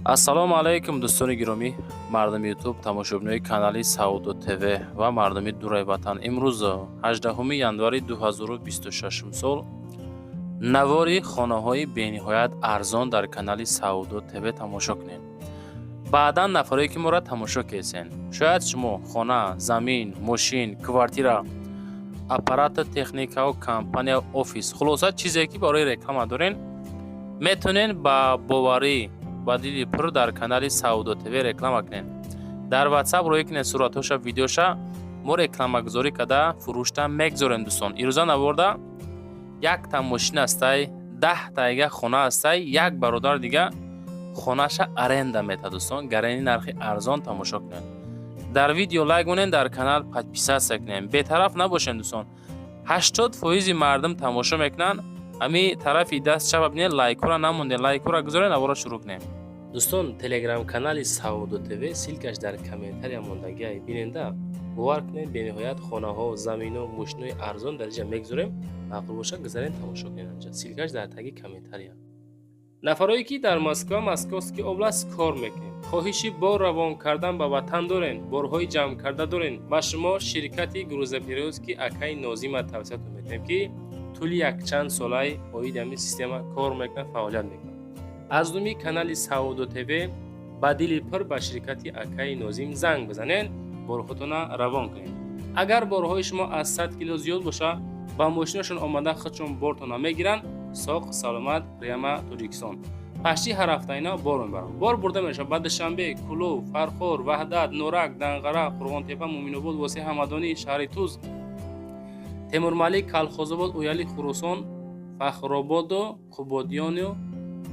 Ассалому алайкум, дӯстони гиромӣ, мардуми Ютуб, тамошобинои канали Савдо ТВ ва мардуми дураи ватан. Имрӯз, 18 январи 2026 сол, навори хонаҳои бениҳоят арзон дар канали Савдо ТВ тамошо кунед. Баъдан нафарое, ки моро тамошо кесен, шояд шумо хона, замин, мошин, квартира, аппарата, техникаву компания, офис, хулоса, чизе, ки барои реклама дорен, метавонен ба боварӣ, ба дили пур дар канали Савдо ТВ реклама кунед. Дар Ватсап рӯй кунед суратҳоша, видеоша, мо рекламагузорӣ карда, фурӯшта мегзорем. Дӯстон, ирӯза наворда якта мошин ҳастай, 10 тайга хона ҳастай, як бародар дига хонаша аренда метаҳад. Дӯстон, гарани нархи арзон тамошо кунед. Дар видео лайк монед, дар канал подписаться кунед, бетараф набошед. Дӯстон, 80 фоизи мардум тамошо мекунанд. Ами тарафи даст чапа бинед, лайкҳоро намондед, лайкҳоро гузоред. Наворо шурӯъ кунем. Дӯстон, телеграм-канали Савдо ТВ, ссылкаш дар комментария мондагиай, биненда. Бовар кунед, бениҳоят хонаҳо, замино, мошинои арзон дар инҷа мегузорем. Маъқул бошад, гузарен, тамошо кунед анҷа, ссылкаш дар таги комментария. Нафарое, ки дар Москва, Московский область кор мекунед, хоҳиши бор равон кардан ба ватан дорен, борҳои ҷамъ карда дорен, ба шумо ширкати грузоперевозки акаи Нозима тавсиятон метиҳем, ки тӯли якчанд солаи оиди ҳамин система кор мекунад, фаъолият мекунад. Аз номи канали Савдо ТВ ба дили пур ба ширкати акаи Нозим занг бизанед, борҳотона равон кунед. Агар борҳои шумо аз 100 кило зиёд боша, ба мошинашон омада, худшон бортона мегиранд, соқ саломат прямо Тоҷикистон. Пашти ҳар ҳафта ина бор мебаранд. Бор бурда мешавад ба Душанбе, Кӯлоб, Фархор, Ваҳдат, Норак, Данғара, Қурғонтепа, Муъминобод, Восеъ, Ҳамадонӣ, шаҳри Туз, Темурмалик, Калхозобод, Ояли, Хуросон, Фахрободу Қубодиёну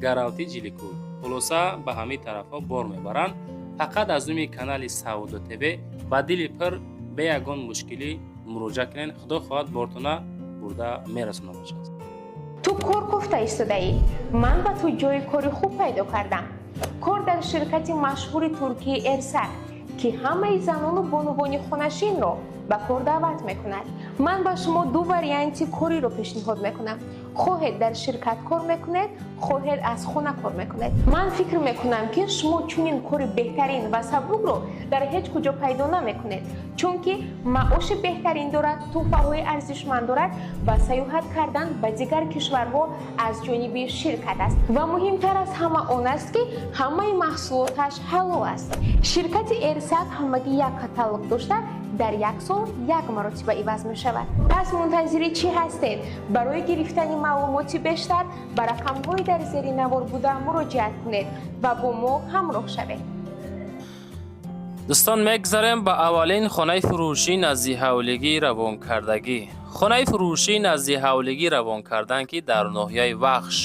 Гаравти, Ҷиликӯл, хулоса, ба ҳамин тарафҳо бор мебаранд. Фақат аз номи канали Савдо ТВ ба дили пир, бе ягон мушкилӣ муроҷиат кунед. Худо хоҳад, бортона бурда мерасонад бошад. Ту кор кофта истодаӣ. Ман ба ту ҷои кори хуб пайдо кардам. Кор дар ширкати машҳури туркии Эрсак, ки ҳамаи занону бонувони хонашинро ба кор даъват мекунад. Ман ба шумо ду варианти кориро пешниҳод мекунам: хоҳед, дар ширкат кор мекунед, хоҳед, аз хона кор мекунед. Ман фикр мекунам, ки шумо чунин кори беҳтарин ва сабукро дар ҳеҷ куҷо пайдо намекунед, чунки маоши беҳтарин дорад, тӯҳфаҳои арзишманд дорад ва саёҳат кардан ба дигар кишварҳо аз ҷониби ширкат аст. Ва муҳимтар аз ҳама он аст, ки ҳамаи маҳсулоташ ҳалол аст. Ширкати Эрсак ҳамагӣ як каталог дошта, дар як сол як маротиба иваз мешавад. Пас мунтазири чӣ ҳастед? Барои гирифтани маълумоти бештар ба рақамҳои дар зери навор буда муроҷиат кунед ва бо мо ҳамроҳ шавед. Дӯстон, мегзарем ба аввалин хонаи фурӯшӣ назди ҳавлигӣ равонкардагӣ. Хонаи фурӯшӣ назди ҳавлигӣ равон кардан, ки дар ноҳияи Вахш,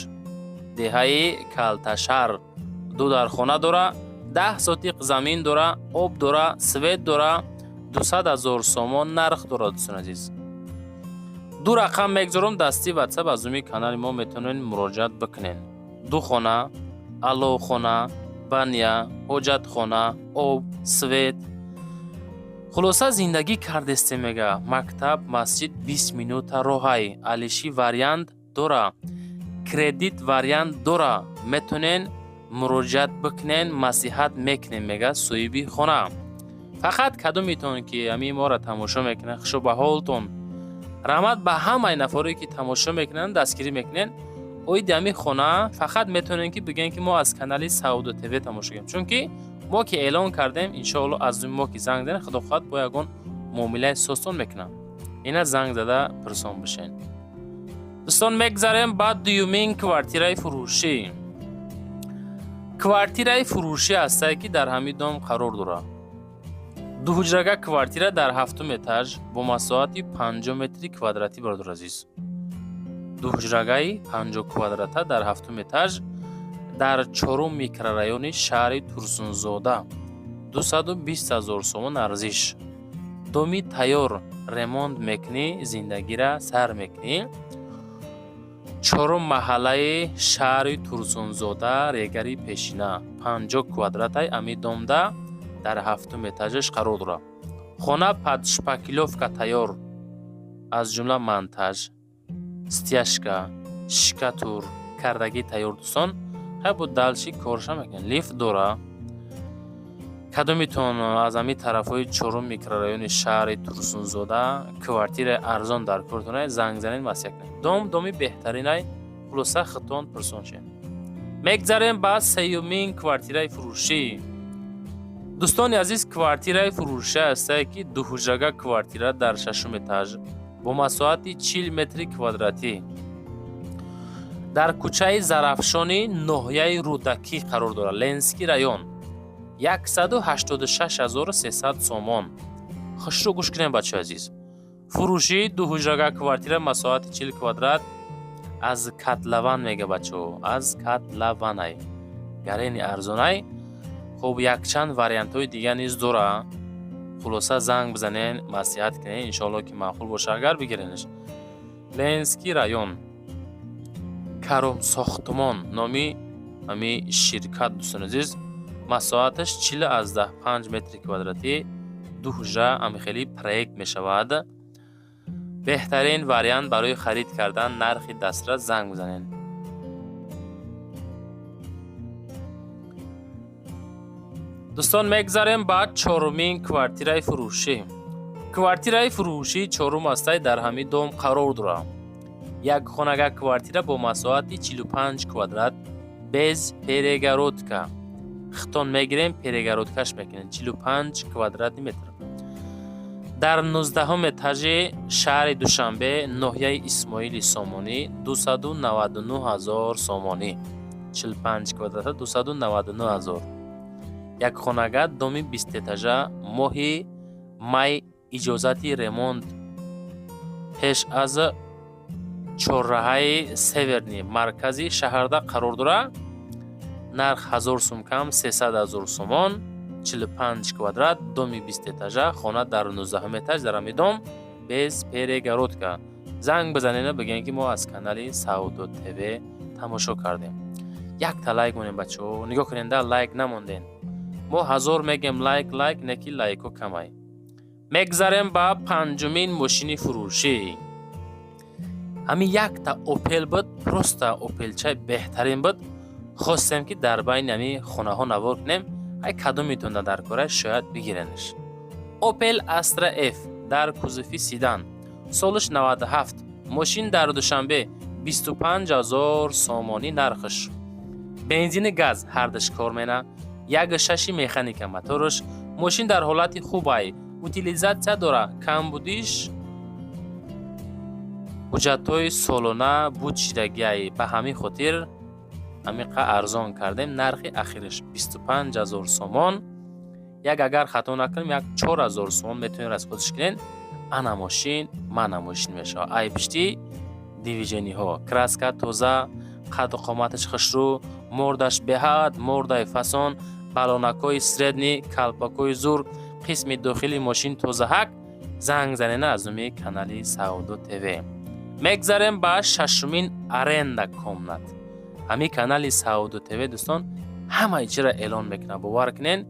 деҳаи Калташар, ду дархона дора, 10 сотиқ замин дора, об дора, свет дора, 200 000 сомон нарх дорад. Дӯстон азиз, ду рақам мегзорам дасти Ватсап, аз номи канали мо метавонед муроҷиат бикунед. Ду хона, аловхона, баня, ҳоҷатхона, об, свет, хулоса, зиндагӣ кардесте. Мега, мактаб, масҷид 20 минута роҳай, алиши вариант дора, кредит вариант дора. Метавонен муроҷиат бикунен, маслиҳат мекунем, мега соҳиби хона. Фақат кадометон, ки ҳамин моро тамошо мекунанд, хушо ба ҳолтон. Раҳмат ба ҳамаи нафаре, ки тамошо мекунанд, дастгирӣ мекунед. Оиди ҳамин хона фақат метавонем, ки бигӯем, ки мо аз канали Савдо ТВ тамошо кардем, чунки мо ки эълон кардем, иншоалло, аз мо ки занг задем, худо хоҳад, бо ягон муомилаи состон мекунам. Ина занг зада пурсон бошед. Дӯстон, мегзарем ба дуюмин квартираи фурӯшӣ. Квартираи фурӯшӣ ҳастае, ки дар ҳамин дом қарор дорад. Дуҳуҷрага квартира дар ҳафтум этаж бо масоҳати 50 метри квадратӣ. Бародар азиз, дуҳуҷрагаи 50 квадрата дар ҳафтум этаж, дар чорум микрорайони шаҳри Турсунзода, 220 000 сомон арзиш. Доми тайёр, ремонт мекунӣ, зиндагира сар мекунӣ. Чорум маҳаллаи шаҳри Турсунзода, Регари пешина, 50 квадратай ами домда дар ҳафтум этажаш қарор дорад. Хона под шпаклёвка тайёр, аз ҷумла монтаж, стяжка, штукатур кардагӣ тайёр. Дӯстон. Хай, бо дальше корша мекунем. Лифт дора. Кадомитон аз ҳамин тарафҳои чорум микрорайони шаҳри Турсунзода квартираи арзон дар кортонай, занг занед, маслиҳат кунед. Дом доми беҳтаринай. Хулоса, худтон пурсон шед. Мегзарем ба сеюмин квартираи фурӯшӣ. Дӯстони азиз, квартираи фурӯшӣ ҳастае, ки дуҳуҷрага квартира дар шашум этаж бо масоҳати 40 метри квадратӣ дар кӯчаи Зарафшони ноҳияи Рӯдакӣ қарор дорад, Ленинский район, 186 300 сомон. Хушрӯ гӯш кунем, бачаи азиз. Фурӯшии дуҳуҷрага квартира, масоҳати 40 квадрат, аз котлован мега, бачаҳо, аз котлованай, гарени арзонай. Хуб, якчанд вариантҳои дига низ дора. Хулоса, занг бизанен, маслиҳат кунен, иншоалло, ки маъқул боша, агар бигиренш. Ленинский район, Каром сохтмон номи ҳами ширкат. Дӯстони азиз, масоҳаташ 40,5 метри квадратӣ, ду ҳуҷра, ҳамихели проект мешавад. Беҳтарин вариант барои харид кардан, нархи дастрас, занг бизанед. Дӯстон, мегзарем ба чорумин квартираи фурӯшӣ. Квартираи фурӯшии чорум ҳастай, дар ҳамин дом қарор дорад. Як хонага квартира бо масоҳати 45 квадрат, без перегородка. Хитон мегирем, перегородкаш мекунем. 45 квадратный метр дар 19-ум этажи шаҳри Душанбе, ноҳияи Исмоили Сомонӣ, 299 ҳазор сомонӣ. 45 квадрата, 299 ҳазор. Як хонага, доми бистэтажа, моҳи май иҷозати ремонт, пеш аз чорраҳаи Северный маркази шаҳрда қарор дорад. Нарх 1000 сум кам, 300 ҳазор сомон. 45 квадрат, доми бистэтажа, хона дар 19-ум этаж, дар ҳамин дом, без перегородка. Занг бизанена, бигӯем, ки мо аз канали Савдо ТВ тамошо кардем. Якта лайк монем, бачаҳо. Нигоҳ куненда, лайк намонден. Мо ҳазор мегем лайк, лайк, не ки лайко камай. Мегзарем ба панҷумин мошини фурӯшӣ. Ҳамин якта Опел буд, просто опелчаи беҳтарин буд. Хостем, ки дар байни ҳамин хонаҳо навор кунем. Ай кадомитонда дар кора, шояд бигиренш. Опел Астра Ф дар кузови седан, солаш 97, мошин дар Душанбе, 25 ҳазор сомонӣ нархш. Бензини, газ ҳардаш кор мена, як шаши механика мотораш. Мошин дар ҳолати хубай, утилизация дора. Камбудиш ҳуҷҷатҳои солона буд шидагиай. Ба ҳамин хотир ҳамиқа арзон кардем. Нархи ахираш 25 ҳазор сомон. Як, агар хато накунем, як 4000 сомон метавонед расходш кунед. Ана мошин, мана мошин мешавад. Ай пишти движениҳо, краска тоза, қадду қоматаш хушрӯ, мордаш беҳад мордаи фасон, балонакҳои средний, калпакҳои зур, қисми дохили мошин тозаҳак. Занг занена аз номи канали Савдо ТВ. Мегзарем ба шашумин аренда комнат. Ҳамин канали Савдо ТВ, дӯстон, ҳамаи чиро эълон мекунад. Бовар кунен,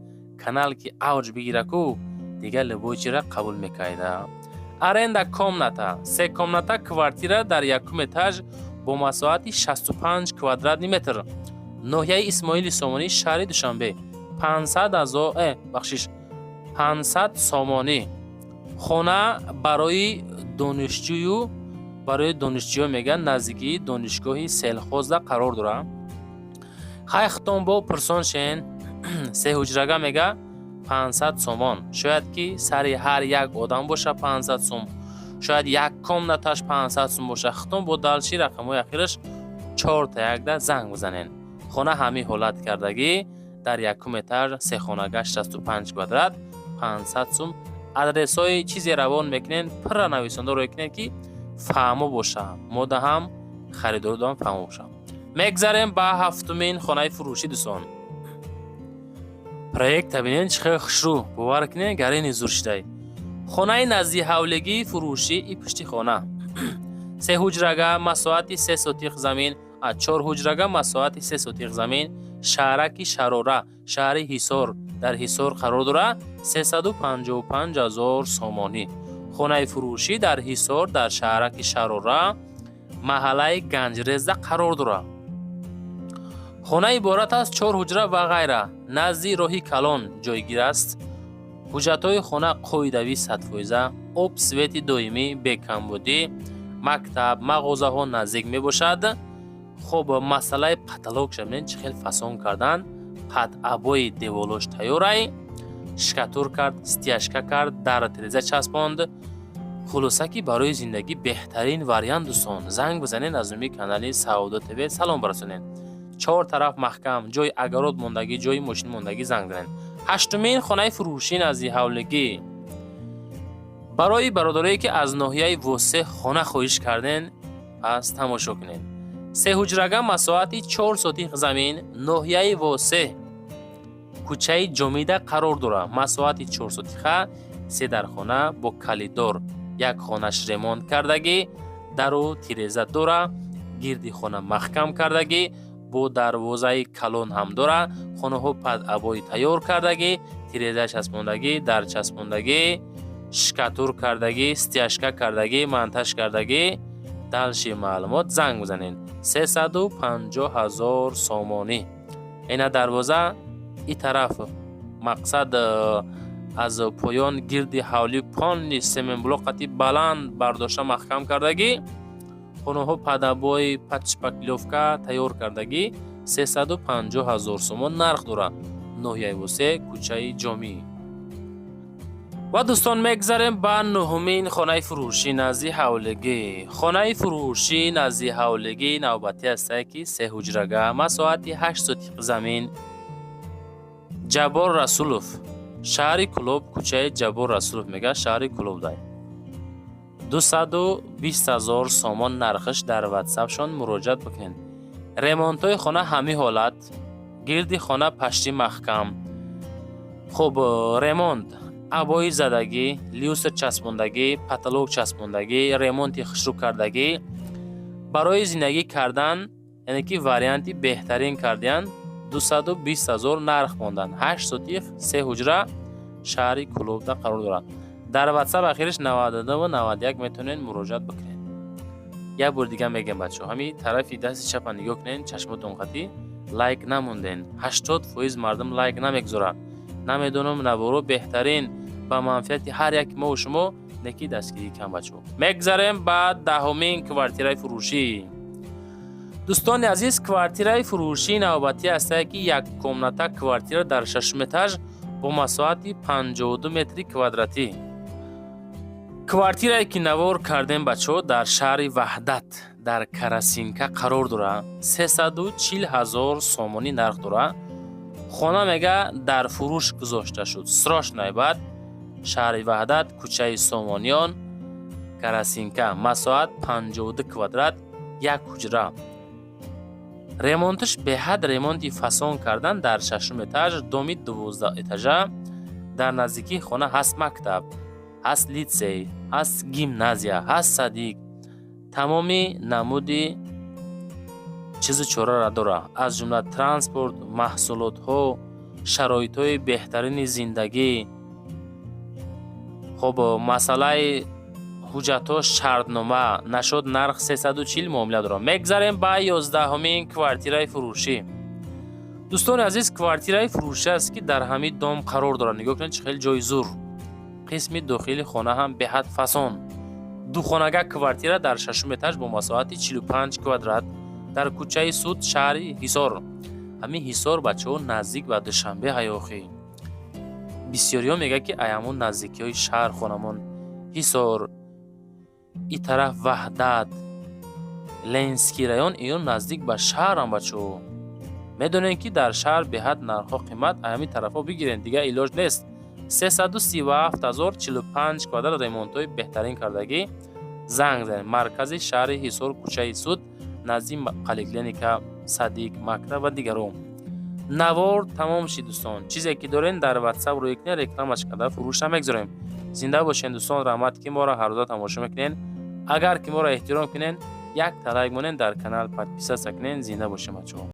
канал ки авҷ бигира ку, дигар любой чиро қабул мекайда. Аренда комната, се комната квартира дар якум этаж бо масоҳати 65 квадратный метр, ноҳияи Исмоили Сомонӣ, шаҳри Душанбе, 500 ҳазор, бахшиш, 500 сомонӣ. Хона барои донишҷӯю, барои донишҷӯё мегӯянд, наздикии донишгоҳи сельхозда қарор дорад. Хай, хитон бо пурсон шен. Се ҳуҷрага мега, 500 сомон. Шояд ки сари ҳар як одам боша 500 сум, шояд як комнаташ 500 сум боша. Хитон бо дальше рақамҳои ахираш чорта якда занг бизанен. Хона ҳамин ҳолат кардагӣ, дар якум этаж, сехонага, 65 квадрат, 500 сум. Адресҳои чизе равон мекунен, пурра нависонда рӯй кунем, ки фаҳмо боша, мода ҳам, харидорудам фаҳмо боша. Мегзарем ба ҳафтумин хонаи фурӯшӣ. Дӯстон, проекта бинен, чӣ хеле хушрӯ. Бовар кунен, гарени зур шидай. Хонаи назди ҳавлигии фурӯшӣ и пушти хона, се ҳуҷрага, масоҳати 3 сотих замин, чор ҳуҷрага, масоҳати 3 сотих замин, шаҳраки Шарора, шаҳри Ҳисор, дар Ҳисор қарор дорад, 355 ҳазор сомонӣ. Хонаи фурӯшӣ дар Ҳисор, дар шаҳраки Шарора, маҳаллаи Ганҷрезда қарор дорад. Хона иборат аз чор ҳуҷра ва ғайра, назди роҳи калон ҷойгир аст. Ҳуҷҷатҳои хона қоидавӣ 100%, об, свети доимӣ, бекамбудӣ, мактаб, мағозаҳо наздик мебошад. Хоб, масъалаи потолокша бинед, чӣ хел фасон кардан. Под обои деволош тайёрай, штукатур кард, стяжка кард, дар тиреза часпонд. Хулоса, ки барои зиндагӣ беҳтарин вариант. Дӯстон, занг бизанед, аз номи канали Саодо ТВ салом барасонед. Чор тараф маҳкам, ҷои огород мондагӣ, ҷои мошин мондагӣ, занг занед. Ҳаштумин хонаи фурӯшӣ назди ҳавлигӣ. Барои бародарое, ки аз ноҳияи Восе хона хоҳиш карден, пас тамошо кунед. Сеҳуҷрага, масоҳати 4 сотих замин, ноҳияи Восе, кӯчаи Ҷомида қарор дорад. Масоҳати 4 сотиха, се дархона бо калидор, як хонаш ремонт кардагӣ, дару тиреза дора, гирди хона маҳкам кардагӣ, бо дарвозаи калон ҳам дора. Хонаҳо под обои тайёр кардагӣ, тиреза часпондагӣ, дар часпондагӣ, штукатур кардагӣ, стяжка кардагӣ, монтаж кардагӣ. Дальше маълумот занг бизанед. 350 000 сомонӣ. Ина дарвоза и тараф, мақсад, аз поён гирди ҳавлӣ полный цементблок қати баланд бардошта маҳкам кардагӣ. Хонаҳо под обои, под шпаклёвка тайёр кардагӣ. 350 000 сомон нарх дорад. Ноҳияи Восе, кӯчаи Ҷомӣ. Ва, дӯстон, мегзарем ба нуҳумин хонаи фурӯшӣ назди ҳавлигӣ. Хонаи фурӯшӣ назди ҳавлигӣ навбатӣ ҳастае, ки сеҳуҷрага, масоҳати 8 сотиқ замин, Ҷаббор Расулов, шаҳри Кӯлоб, кӯчаи Ҷаббор Расулов мегӯяд, шаҳри Кӯлоб дай. 220 000 сомон нархаш. Дар ватсапшон муроҷиат бикунед. Ремонтҳои хона ҳамин ҳолат, гирди хона пашти маҳкам. Хуб, ремонт: обои задагӣ, люстр часпондагӣ, потолок часпондагӣ, ремонти хушрӯ кардагӣ. Барои зиндагӣ кардан, яъне ки варианти беҳтарин кардиян. 220 000 нарх монданд. 8 сотих, се ҳуҷра, шаҳри Кӯлобда қарор дорад. Дар ватсап ахириш 92 91 метавонед муроҷиат бикунед. Як бори дига мегӯям, бачаҳо, ҳамин тарафи дасти чапа нигоҳ кунед, чашмотон қатӣ лайк намонден. 80% мардум лайк намегузорад. Намедонам, наворо беҳтарин, ба манфиати ҳар яки мову шумо, неки дастгирӣ кам, бачаҳо. Мегзарем ба 10-умин квартираи фурӯшӣ. Дӯстони азиз, квартираи фурӯшии навбатӣ ҳастае, ки як комната квартира дар шашум этаж бо масоҳати 52 метри квадратӣ. Квартирае, ки навор кардем, бачаҳо, дар шаҳри Ваҳдат, дар Карасинка қарор дорад. 340 000 сомонӣ нарх дорад. Хона, мега, дар фурӯш гузошта шуд, срочно баъд. Шаҳри Ваҳдат, кӯчаи Сомониён, Карасинка, масоҳат 52 квадрат, як ҳуҷра. Ремонташ беҳад ремонти фасон кардан. Дар шашум этаж, доми 12 этажа. Дар наздикии хона ҳаст мактаб, ҳаст литсей, ҳаст гимназия, ҳаст садик, тамоми намуди чизу чораро дорад, аз ҷумла транспорт, маҳсулотҳо, шароитҳои беҳтарини зиндагӣ. Хоб, масъалаи ҳуҷҷатҳо шартнома нашуд, нарх 340 муомила дорад. Мегзарем ба 11-умин квартираи фурӯшӣ. Дӯстони азиз, квартираи фурӯшӣ аст, ки дар ҳамин дом қарор дорад. Нигоҳ кунед, чӣ хеле ҷои зур, қисми дохили хона ҳам беҳад фасон. Духонага квартира дар шашум этаж бо масоҳати 45 квадрат, дар кӯчаи Суд, шаҳри Ҳисор. Ҳамин Ҳисор, бачаҳо, наздик ба Душанбе ҳаёхӣ. Бисёриҳо мегӯяд, ки ай ҳамон наздикиҳои шаҳр хонамон. Ҳисор, и тараф Ваҳдат, Ленинский район, иё наздик ба шаҳрам, бачаҳо. Медонем, ки дар шаҳр беҳад нархҳо қимат, ай ҳамин тарафҳо бигирем, дигар илоҷ нест. 337 000, 45 квадрат, ремонтҳои беҳтарин кардагӣ. Занг занед. Маркази шаҳри Ҳисор, кӯчаи Суд, назди поликлиника, садик, мактаб ва дигарон. Навор тамом шид, дӯстон. Чизе ки дорем, дар ватсап рӯй кунед, рекламаш карда фурӯш намегузорем. Зинда бошед, дӯстон. Раҳмат, ки моро ҳаррӯза тамошо мекунед. Агар ки моро эҳтиром кунед, як лайк монед, дар канал подписаться кунед. Зинда бошед, бачаҳо.